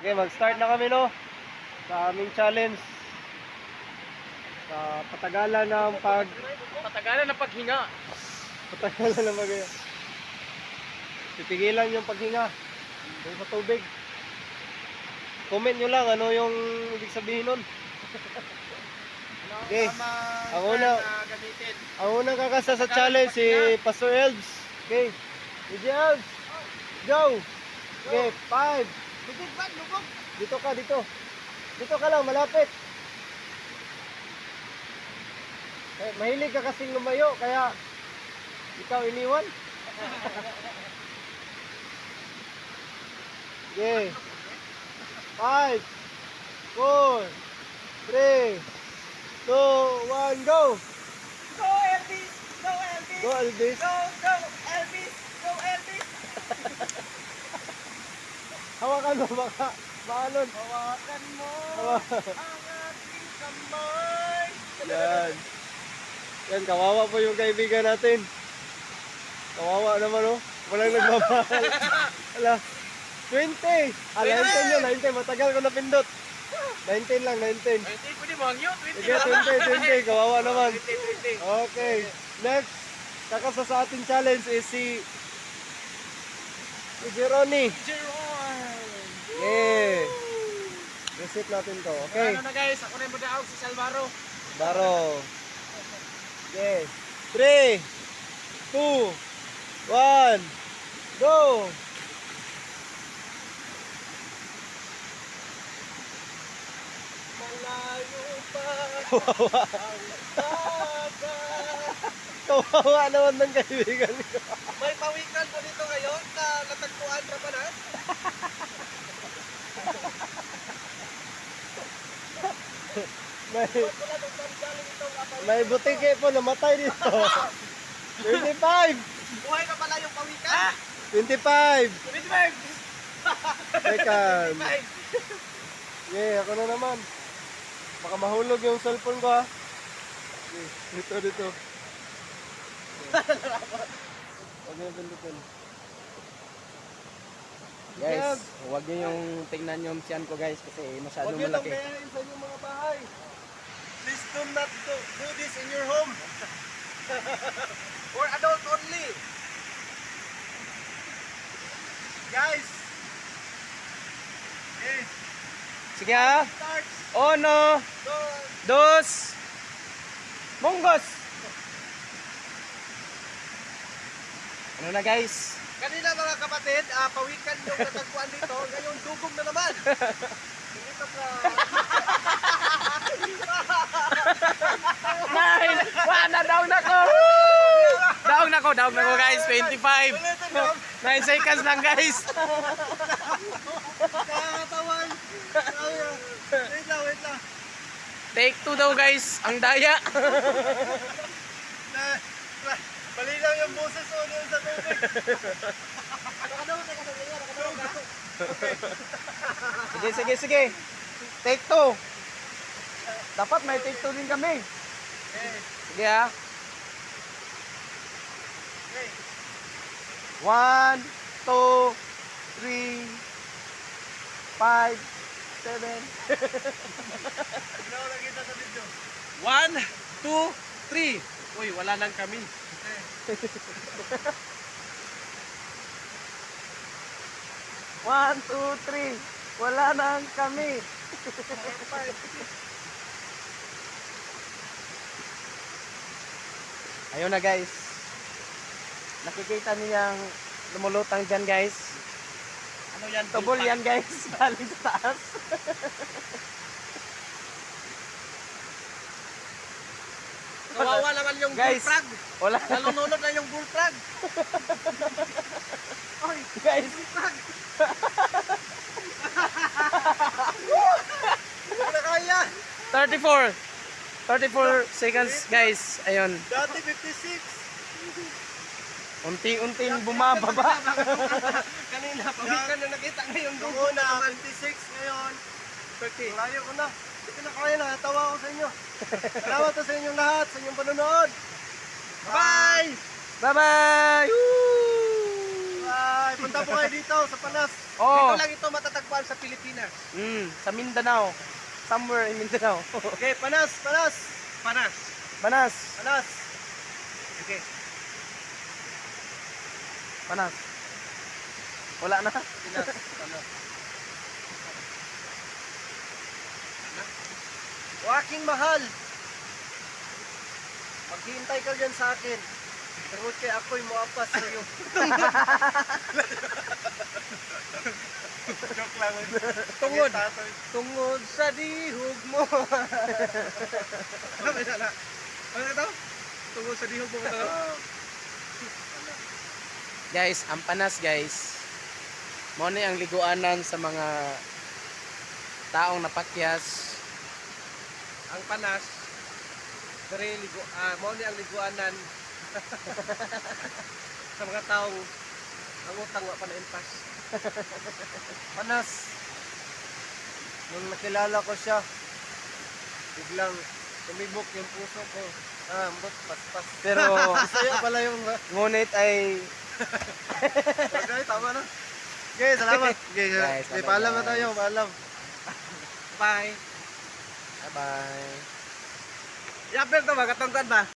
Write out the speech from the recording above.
Okay, mag-start na kami, no? Sa aming challenge. Sa patagalan ng pag Patagalan ng paghinga. Patagalan ng pag Pipigilan yung paghinga. Yung sa tubig. Comment nyo lang ano yung ibig sabihin nun. Ano Okay. tamang Ang una- term na gamitin? Ang unang kakasa sa challenge si Pastor Elves. Okay. DJ Elves. Go! Okay, 5. Lubog ba? Lubog! Dito ka, dito. Dito ka lang, malapit. Eh, mahilig ka kasing lumayo, kaya ikaw iniwan. Okay. 5, 4, 3, 2, 1, go! Go Elvis! Go Elvis! Go, Elvis! Go, go Elvis! Go Elvis! Hawakan mo, baka maalon. Hawakan mo ang aking kamay. Yan. Yan, kawawa po yung kaibigan natin. Kawawa naman, oh. Walang nagmamahal. Ala. 20! Ah, 19 yun, 19. Matagal ko napindot. 19 lang, 19. 20, pwede mo hangyo. 20 Sige, 20, 20. Kawawa naman. 20, 20. Okay. Next, kakasa sa ating challenge is si Jeroni. Jeron! Yeah. Reset natin to. Okay. Ano na guys, ako na yung madaog si Salvaro. Baro. Okay. 3, 2, 1, go! Malayo pa Kawawa. ang dagat. Kawawa naman ng kaibigan ko. May pawikan po dito ngayon na natagpuan pa ba na? May, Wala nung saan galing itong pawikan. may butike po namatay dito. 25! Buhay pa pala yung pawikan? 25! 25! Second. 25! Yeah, ako na naman. Baka mahulog yung cellphone ko ha. Okay, dito, dito. Huwag niyo pindutin. Guys, huwag niyo yung tingnan yung tiyan ko guys kasi Huwag masyadong niyo itong malaki. gayahin sa inyong mga bahay. Please do not do this in your home. For adult only! Guys! Okay, Sige ha. start! Uno, Go! dos, munggos. Ano na guys? Kanina mga kapatid, pawikan yung natagpuan dito, ngayon dugong na naman. Dito sa Nine! Wala, down ako! Down na ko guys. 25. 9 seconds lang guys. Nakakatawan! Ay, wait lang, wait lang. Take 2 daw guys. Ang daya. Na, na, mali lang yung boses ko doon sa tubig. Sige, sige, sige. Take 2. Dapat may take 2 din kami. Sige ha. 1, 2, 3, 5, 7. Hindi ako nakita sa video. 1, 2, 3. Uy, wala lang kami. 1, 2, 3. Wala nang kami. Ayun na guys. Nakikita niyang lumulutang dyan guys. Ano yan? Tubol yan guys. Galing sa taas. Kawawa naman yung Guys. bullfrog. Wala. Nalununod na yung bullfrog. Oy, Guys. bullfrog. Hindi na kaya! 34. 34 seconds guys. Ayun. Dati 56! Unti-unting bumababa. Kanina, pawikan na nakita ngayon Nung dugong una, na naman. 56 ngayon. 30. Layo ko na. Hindi ko na kaya, nakatawa ako sa inyo. Salamat po sa inyong lahat, sa inyong panonood. Bye! Bye-bye! Bye! Punta po kayo dito sa Panas. Oh. Dito lang ito matatagpuan sa Pilipinas. Sa Mindanao. Somewhere in Mindanao. Okay, panas, panas. Panas. Panas. Panas. Okay. Panas. Wala na. Pinas, panas. O aking mahal. Maghihintay ka dyan sa akin. Tungod kay ako'y muapas sa iyo. Joke lang. Tungod. Tungod sa dihog mo. Ano ba yan? Ano ito? Tungod sa dihog mo ba ito? Guys, ang panas, guys. Mao ni ang liguanan sa mga taong napakyas. Ang panas, dere ligo, mao ni ang liguanan sa mga taong ang utang wa pa na impas. Panas. Nung nakilala ko siya, biglang tumibok yung puso ko. Ah, ambot, paspas. Pero Masaya pala yung... ngunit ay Okay, tama na. Okay, salamat. Okay, Guys, okay, bye-bye, paalam na guys. tayo, paalam. Bye. Bye-bye. Yapper to ba? Katungkod ba?